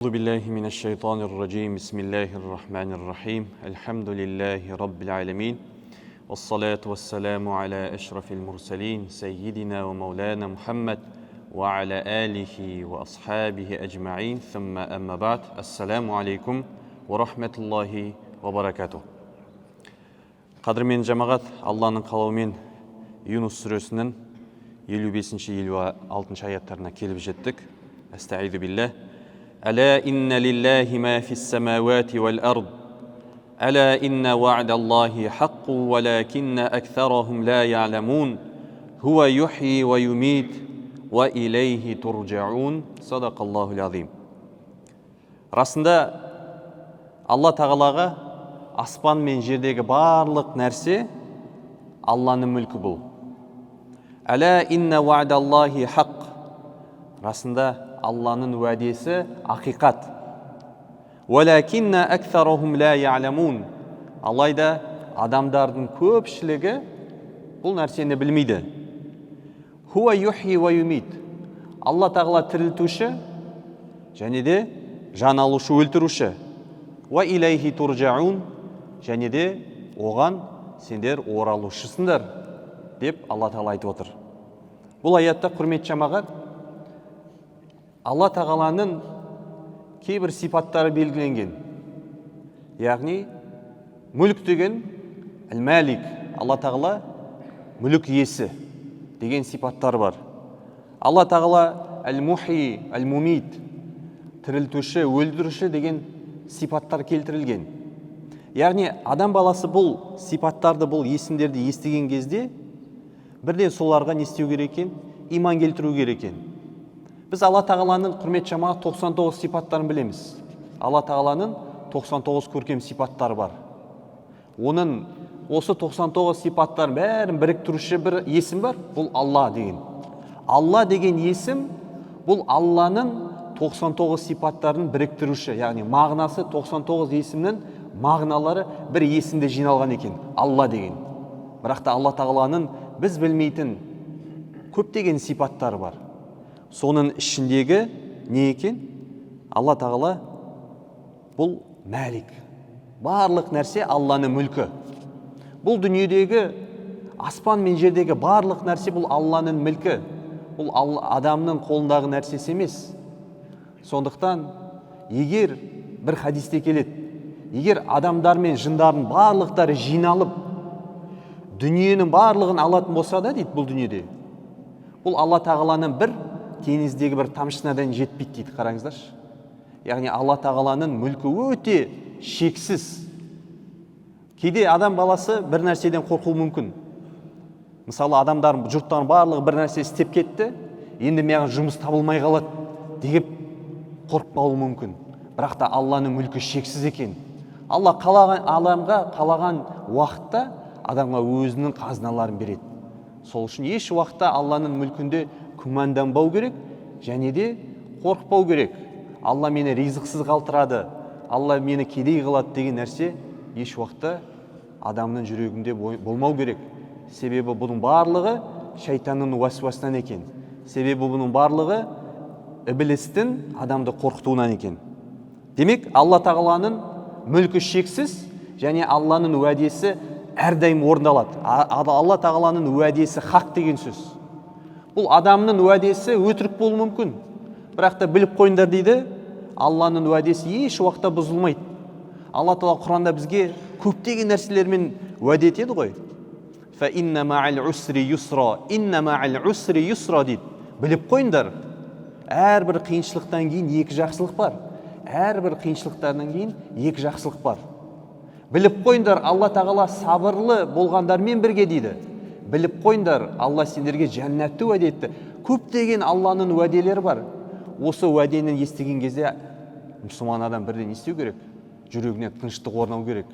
أعوذ بالله من الشيطان الرجيم. بسم الله الرحمن الرحيم. الحمد لله رب العالمين، والصلاة والسلام على أشرف المرسلين، سيدنا ومولانا محمد وعلى آله وأصحابه أجمعين، ثم أما بعد. السلام عليكم ورحمة الله وبركاته. Қадірмен жамағат, Алланың қалауымен Юнус сүресінің 55-ші, 56 аяттарына келіп жеттік. Әстәғиду билlah. Әлә инна лиллахи ма фис самауати вал ард. Әлә инна ва'даллахи хаққу валакинна аксарахум ла я'ламун. Хуа юхйи ва юмит ва илейхи туржаун. Садақаллахул азим. Расында, Алла Тағалаға аспан мен жердегі барлық нәрсе Алланың мүлкі бұл. Әлә инна ва'даллахи хақ. Расында, Алланың уәдесі ақиқат. Уәләкинна аксарахум ла я'ламун. Алайда адамдардың көпшілігі бұл нәрсені білмейді. Хуа юхйи ва юмит. Алла Тағала тірілтуші және де жан алушы, өлтіруші. Уа илейхи туржаун. Және де оған сендер оралушысыңдар деп Алла Тағала айтып отыр. Бұл аятта, құрметті жамағат, Алла Тағаланың кейбір сипаттары белгіленген. Яғни мүлік деген әл мәлик, Алла Тағала мүлік иесі деген сипаттар бар. Алла Тағала әл мухи, әл мумит, тірілтуші, өлтіруші деген сипаттар келтірілген. Яғни адам баласы бұл сипаттарды, бұл есімдерді естіген кезде бірден соларға не істеу керек екен? Иман келтіру керек екен. Біз Алла Тағаланың, құрметті жамағат, 99 сипаттарын білеміз. Алла Тағаланың 99 көркем сипаттары бар. Оның осы 99 сипаттарын бәрін біріктіруші бір есім бар, бұл Алла деген. Алла деген есім бұл Алланың 99 сипаттарын біріктіруші, яғни мағынасы 99 есімнің мағыналары бір есімде жиналған екен, Алла деген. Бірақ та Алла Тағаланың біз білмейтін көптеген сипаттары бар. Соның ішіндегі не екен? Алла Тағала бұл мәлик. Барлық нәрсе Алланың мүлкі. Бұл дүниедегі, аспан мен жердегі барлық нәрсе бұл Алланың мүлкі. Бұл адамның қолындағы нәрсесі емес. Сондықтан егер бір хадисте келеді, егер адамдар мен жындардың барлықтары жиналып дүниенің барлығын алатын болса да дейді, бұл дүниеде бұл Алла Тағаланың бір теңіздегі бір тамшысына дейін жетпейді дейді. Қараңыздаршы, яғни Алла Тағаланың мүлкі өте шексіз. Кейде адам баласы бір нәрседен қорқуы мүмкін. Мысалы, адамдар, жұрттардың барлығы бір нәрсе істеп кетті, енді маған жұмыс табылмай қалады деп қорқып қалуы мүмкін. Бірақ та Алланың мүлкі шексіз екен. Алла қалаған адамға қалаған уақытта адамға өзінің қазыналарын береді. Сол үшін еш уақытта Алланың мүлкінде күмәнданбау керек және де қорықпау керек. Алла мені ризықсыз қалдырады, Алла мені кедей қылады деген нәрсе еш уақытта адамның жүрегінде болмау керек. Себебі бұның барлығы шайтанның уәсуасынан екен. Себебі бұның барлығы ібілістің адамды қорқытуынан екен. Демек, Алла Тағаланың мүлкі шексіз және Алланың уәдесі әрдайым орындалады. Алла Тағаланың уәдесі хақ деген сөз. Бұл адамның уәдесі өтірік болуы мүмкін, бірақ та біліп қойыңдар дейді, Алланың уәдесі еш уақытта бұзылмайды. Алла Тағала Құранда бізге көптеген нәрселермен уәде етеді ғой. «Фа инна ма'ал усри юсра, инна ма'ал усри юсра» дейді. Біліп қойыңдар, әрбір қиыншылықтан кейін екі жақсылық бар. Әрбір қиыншылықтардан кейін екі жақсылық бар. Біліп қойыңдар, Алла Тағала сабырлы болғандармен бірге дейді. Біліп қойыңдар, Алла сендерге жәннатты уәде етті. Көптеген Алланың уәделері бар. Осы уәдені естіген кезде мұсылман адам бірден не істеу керек? Жүрегіне тыныштық орнау керек.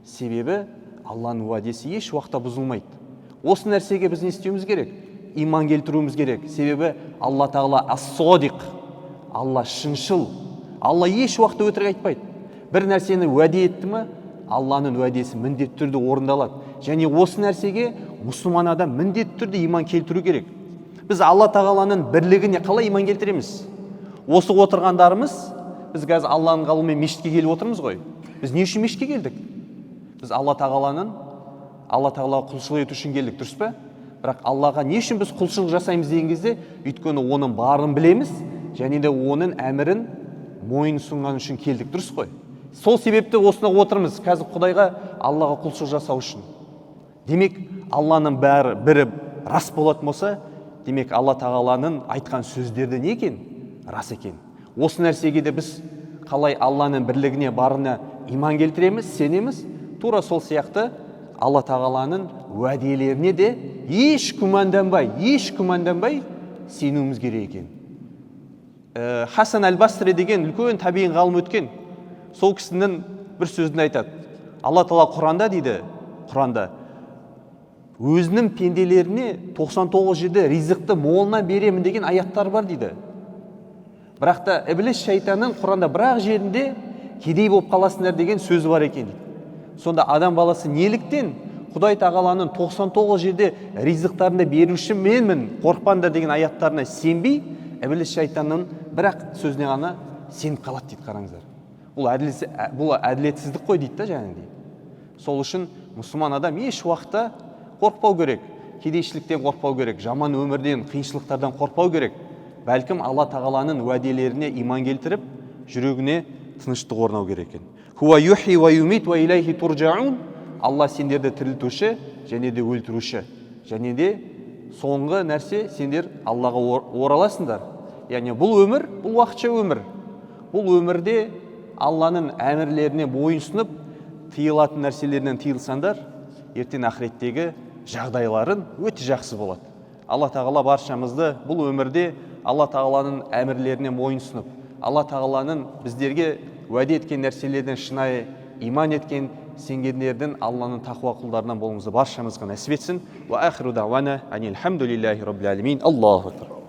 Себебі Алланың уәдесі еш уақытта бұзылмайды. Осы нәрсеге біз не істеуіміз керек? Иман келтіруіміз керек. Себебі Алла Тағала ас-содиқ, Алла шыншыл. Алла еш уақытта өтірік айтпайды. Бір нәрсені уәде етті ме, Алланың уәдесі міндетті түрде орындалады. Және осы нәрсеге мұсылман адам міндетті түрде иман келтіру керек. Біз Алла Тағаланың бірлігіне қалай иман келтіреміз? Осы отырғандарымыз Біз қазір Алланың қалауымен мешітке келіп отырмыз ғой. Біз не үшін мешітке келдік? Біз Алла Тағалаға құлшылық ету үшін келдік, дұрыс па? Бірақ Аллаға не үшін біз құлшылық жасаймыз деген кезде, өйткені оның барын білеміз және де оның әмірін мойын ұсынған үшін келдік, дұрыс қой? Сол себепті осында отырмыз қазір, Құдайға, Аллаға құлшылық жасау үшін. Демек, Алланың бәрі бірі рас болатын болса, демек, Алла Тағаланың айтқан сөздері не екен? Рас екен. Осы нәрсеге де біз қалай Алланың бірлігіне, барына иман келтіреміз, сенеміз, тура сол сияқты Алла Тағаланың уәделеріне де еш күмәнданбай, еш күмәнданбай сенуіміз керек екен. Хасан әл Басри деген үлкен табиғин ғалым өткен. Сол кісінің бір сөзін айтады. Алла Тағала Құранда дейді, Құранда өзінің пенделеріне 99 жерде ризықты молынан беремін деген аяттар бар дейді. Бірақ та ібіліс шайтанның Құранда бір-ақ жерінде кедей болып қаласыңдар деген сөзі бар екен дейді. Сонда адам баласы неліктен Құдай Тағаланың 99 жерде ризықтарында беруші менмін, қорықпаңдар деген аяттарына сенбей, ібіліс шайтанның бір-ақ сөзіне ғана сеніп қалады дейді, қараңыздар. Бұл әділетсіздік қой дейді да жаңағыдай. Сол үшін мұсылман адам еш уақытта қорықпау керек, кедейшіліктен қорықпау керек, жаман өмірден, қиыншылықтардан қорықпау керек. Бәлкім, Алла Тағаланың уәделеріне иман келтіріп, жүрегіне тыныштық орнау керек екен. Хуа юхи уа юмит уа илайхи туржаун. Алла сендерді тірілтуші және де өлтіруші. Және де соңғы нәрсе, сендер Аллаға ораласыңдар. Яғни бұл өмір, бұл уақытша өмір. Бұл өмірде Алланың әмірлеріне мойынсұнып, тыйылатын нәрселерінен тыйылсаңдар, ертең ақыреттегі жағдайларың өте жақсы болады. Алла Тағала баршамызды бұл өмірде Алла Тағаланың әмірлеріне мойынсұнып, Алла Тағаланың біздерге уәде еткен нәрселерден шынайы иман еткен, сенгендердің, Алланың тақуа құлдарынан болуымызды баршамызға нәсіп етсін. Уа ахиру дауана анил хамдулиллахи раббил алямин. Аллаху акбар.